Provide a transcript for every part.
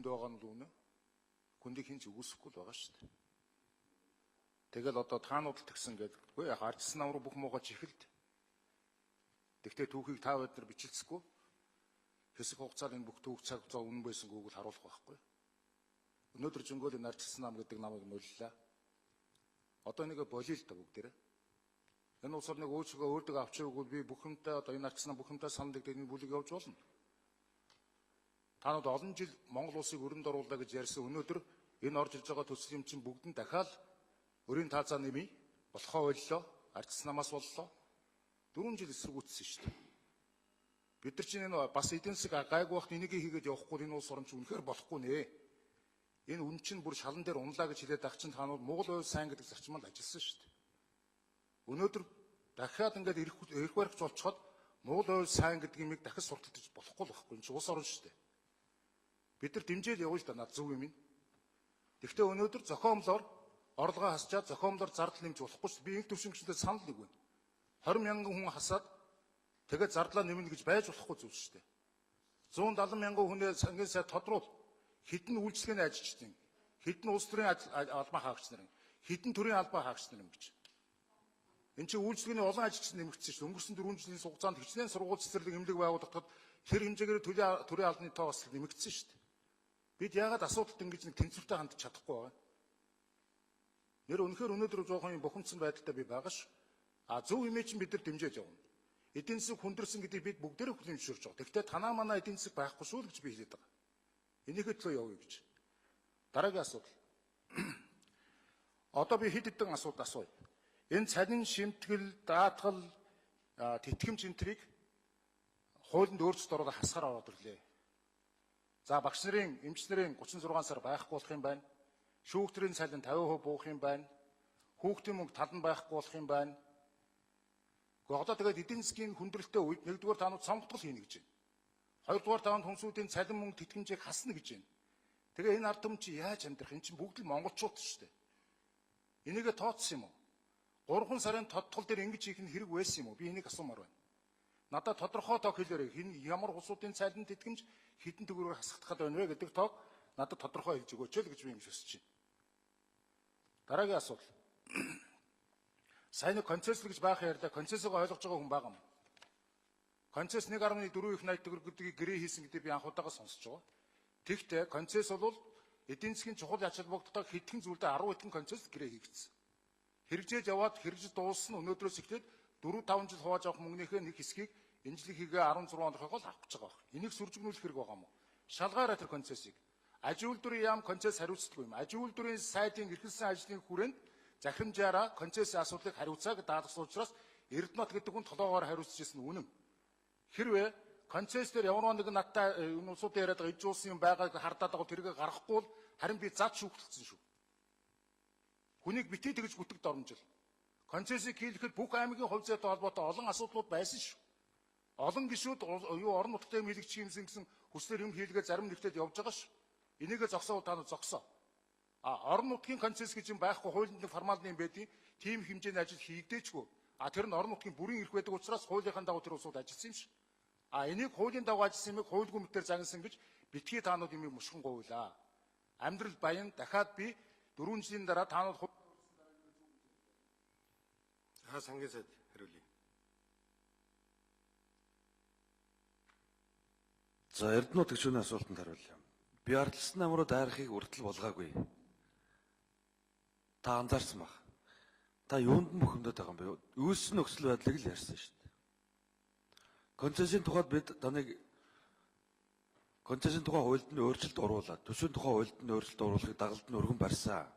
Хүндээ байгаа нь бол үнэ. Хүндийг хэн ч үгүйсэхгүй л байгаа шүү дээ. Тэгэл одоо таанууд л тэгсэн гэдэг. Үгүй яг ардчилсан нам руу бүх муугаа чихэлд. Тэгтээ түүхийг та бид нар бичилцэхгүй. Хэсэг хугацаар энэ бүх түүх цаг зав үнэн байсангүйг л харуулах байхгүй. Өнөөдөр жингөөл энэ ардчилсан нам гэдэг намыг моллоо. Одоо энийг болиё л да бүгдээрээ. Энэ улс орныг өөрсдөө өөртөө авчиргүй би бүх юмтай одоо энэ ардчилсан нам бүх юмтай санал нэгдээд энэ бүлэг явж болно. Та нар олон жил Монгол улсыг өрөнд оруулаа гэж ярьсан өнөөдөр энэ орж ирж байгаа төсөл юм чинь бүгд нь дахиад өрийн таазаа нэмий болохоо боллоо, ардчилсан намаас боллоо. 4 жил эсэргүүцсэн шүү дээ. Бид нар чинь энэ бас эдийн засаг гайгүй байхад энийг хийгээд явахгүй энэ улс орн чинь үнэхээр болохгүй нэ. Энэ үн чинь бүр шалан дээр унлаа гэж хэлээд ах чинь та нар Монгол ойл сайн гэдэг зарчмаар ажилласан шүү дээ. Өнөөдөр дахиад ингээд ирэх барих болцоход Монгол ойл сайн гэдэг юмыг дахиж сурталчилж болохгүй л байхгүй. Энэ чинь улс орн шүү дээ. Бид нар дэмжээл явна л да над зөв юм. Гэхдээ өнөөдөр зохиомлоор орлогоо хасчаад зохиомлоор зардал нэмж болохгүй шүү. Би инх төвшингчтэй санал нэг байна. 20 мянган хүн хасаад тэгээд зардлаа нэмнэ гэж байж болохгүй зүйл шүү дээ. 170 мянган хүнээ сангийн сайд тодруул хэдэн үйлчлэгээний ажилчдын, хэдэн улс төрийн албан хаагч нарын, хэдэн төрийн албан хаагч нар юм гэж. Энд чинь үйлчлэгээний олон ажилчид нэмэгдсэн шүү дээ. Өнгөрсөн 4 жилийн хугацаанд хичнээн сургууль цэцэрлэг эмнэлэг байгуулагдахад тэр хэмжээгээр төрийн албаны тоо бас нэмэгдсэн шүү дээ. Бид яагаад асуудалд ингэж нэг тэнцвэртэй хандж чадахгүй байгаа юм? Нэр үнэхээр өнөөдөр жоохон юм бухимдсан байдалтай би байгаа ш. А зөв хэмээ чинь бид нар дэмжиж явна. Эдийн засаг хүндэрсэн гэдгийг бид бүгдээрээ хүлээн зөвшөөрч байгаа. Тэгэхдээ танаа манай эдийн засаг байхгүй шүү л гэж би хэлээд байгаа. Энийхээ төлөө явъя гэж. Дараагийн асуудал. Одоо би хэд хэдэн асуудал асууя. Энэ цалин шимтгэл, даатгал, тэтгэмж энтрийг хуулинд өөрчлөлт оруулах хасгаар ороод ирлээ. За багш нарын, эмч нарын 36 сар байхгүй болох юм байна. Шүүгчдийн цалин 50% буух юм байна. Хүүхдийн мөнгө тал нь байхгүй болох юм байна. Гэхдээ одоо тэгээд эдийн засгийн хүндрэлтэй үед нэгдүгээр та нар цомготгол хийнэ гэж байна. Хоёрдугаар та нар хүнсүүдийн цалин мөнгө тэтгэмжийг хасна гэж байна. Тэгээ энэ ард түмэн чи яаж амьдрах? Энэ чинь бүгд л монголчууд шүү дээ. Энийгээ тооцсон юм уу? 3 сарын тодтол дээр ингэж хийх нь хэрэг байсан юм уу? Би энийг асуумаар байна. Надад тодорхой тоог хэлээрэй. Хэн ямар улсуудын цалин тэтгэмж хэдэн төгрөгөөр хасагдах гээд байна вэ гэдэг тоог надад тодорхой хэлж өгөөч л гэж би ингэж хүсэж байна. Дараагийн асуудал. Сайн нэг концесс гэж баах ярьлаа. Концессыг ойлгож байгаа хүн байгаа юм. Концесс 1.4 их 80 төгрөг гэдгийг гэрээ хийсэн гэдгийг би анх удаага сонсож байгаа. Тэгэхдээ концесс бол эдийн засгийн чухал ач холбогдолтой хэдхэн зүйлдээ 10 хэдэн концесс гэрээ хийгдсэн. Хэрэгжээж яваад хэрэгжиж дууссан өнөөдрөөс эхлээд 4-5 жил хувааж авах мөнгөнийхөө нэг хэсгийг энэ жилийнхээ 16 оныхоо л авах гэж байгаа байх. Энийг сүржигнүүлэх хэрэг байгаа юм уу? Шалгаарай тэр концессыг. Аж үйлдвэрийн яам концесс хариуцдаггүй юм. Аж үйлдвэрийн сайдын эрхэлсэн ажлын хүрээнд захирамжаараа концессийн асуудлыг хариуцаа гэж даалгасан учраас Эрдэнэт гэдэг хүн толгоогоор хариуцж ирсэн нь үнэн. Хэрвээ концесс дээр ямар нэгэн надтай энэ улсуудын яриад байгаа иж уулсан юм байгааг хардаад байгаа тэрийг гаргахгүй бол харин би зад шүүхтэлсэн шүү. Хүнийг битгий тэгж гүтэг дормжил. Концессыг хийлгэхэд бүх аймгийн хувь зээтэй холбоотой олон асуудлууд байсан шүү. Олон гишүүд юу орон нутгад юм хийлгэх юмсан гэсэн хүслээр юм хийлгээ зарим нэгтэд явж байгаа шүү. Энийгээ зогсоов та нар зогсоо. А орон нутгийн концесс гэж юм байхгүй, хуулинд нэг формалны юм байдیں۔ Тийм хэмжээний ажил хийгдээчгүй. А тэр нь орон нутгийн бүрийн эрх байдаг учраас хуулийнхаа дагуу тэр улсууд ажилласан юм шиг. А энийг хуулийн дагуу ажилласан юмыг хуульгүй мэтээр загнасан гэж битгий таанууд юмыг мушгин гуйлаа. Амьдрал баян дахиад би 4 жилийн дараа таанууд За сангийн сайд хариулъя. За Эрдэнэт гишүүний асуултанд хариулъя. Би ардчилсан нам руу дайрахыг үртэл болгоогүй. Та анзаарсан баг. Та юунд нь бухимдаад байгаа юм бэ? Үүссэн нөхцөл байдлыг л ярьсан шүү дээ. Концессийн тухайд бид таныг концессийн тухай хуульд нь өөрчлөлт оруулаад, төсвийн тухай хуульд нь өөрчлөлт оруулахыг дагалд нь өргөн барьсан.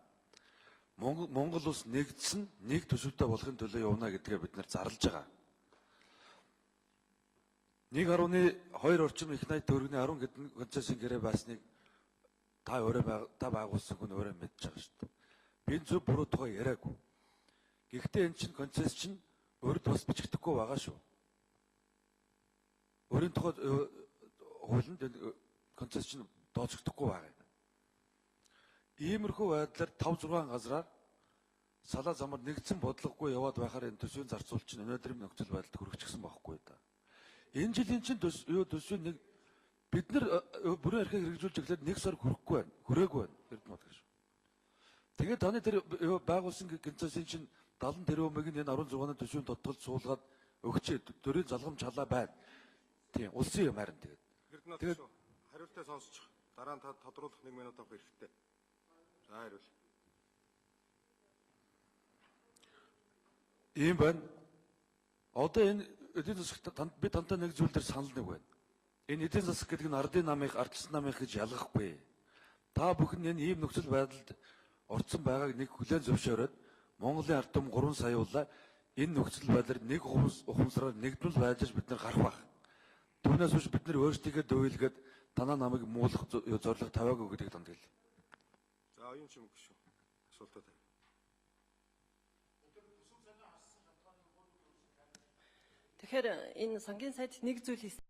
Монгол улс нэгдсэн нэг төсөвтэй болохын төлөө явна гэдгээ бид нар зарлж байгаа. 1.2 орчим их 80 төгрөгийн 10 хэдэн концессийн гэрээ байсныг та өөрөө та байгуулсан хүн өөрөө мэдж байгаа шүү дээ. Би зөв буруу тухай яриаггүй. Гэхдээ эн чинь концесс чинь өөрөд бас бичигдэхгүй байгаа шүү. Өөрийн тухай хуулинд энэ концесс чинь дооцогдохгүй байгаа юм. Иймэрхүү байдлаар 5 6 газраар салаа замаар нэгдсэн бодлогогүй яваад байхаар энэ төсвийн зарцуулалт чинь өнөөдрийн нөхцөл байдалд хүрчихсэн байхгүй да. Энэ жилийн чинь төсвийн нэг Бид нар бүрэн эрхийг хэрэгжүүлж эхлээд нэг сар хүрэхгүй байна. Хүрээгүй байна. Эрдэнэ гэж. Тэгээд таны тэр байгуулсан концессийн чинь 70 тэрбумыг нь энэ 16-ны төсвийн тодтолд суулгаад өгчээ дөрвийн залгамж халаа байна. Тийм, улсын юм харин тэгээд. Эрдэнэ хариултаа сонсчих. Дараа нь та тодруулах 1 минут авах хэрэгтэй. За хариул. Ийм байна. Одоо энэ эдийн засагт би тантай нэг зүйл дээр санал нэг байна. Энэ эдийн засаг гэдэг нь ардын намыг ардчсан намыг гэж ялгахгүй. Та бүхэн энэ ийм нөхцөл байдалд орцсон байгааг нэг хүлээн зөвшөөрөөд Монголын ард түмэн 3 сая улаа энэ нөхцөл байдлаар нэг ухамсараар нэгдмэл байж бид нар гарах байх. Түүнээс биш бид нар өөрсдийгөө дөвөөлгээд танаа намыг муулах зорилго тавиагүй гэдгийг танд хэлье. За оюун чимэг шүү. Асуултаа тавь. Тэгэхээр энэ сангийн сайд нэг зүйл хийсэн.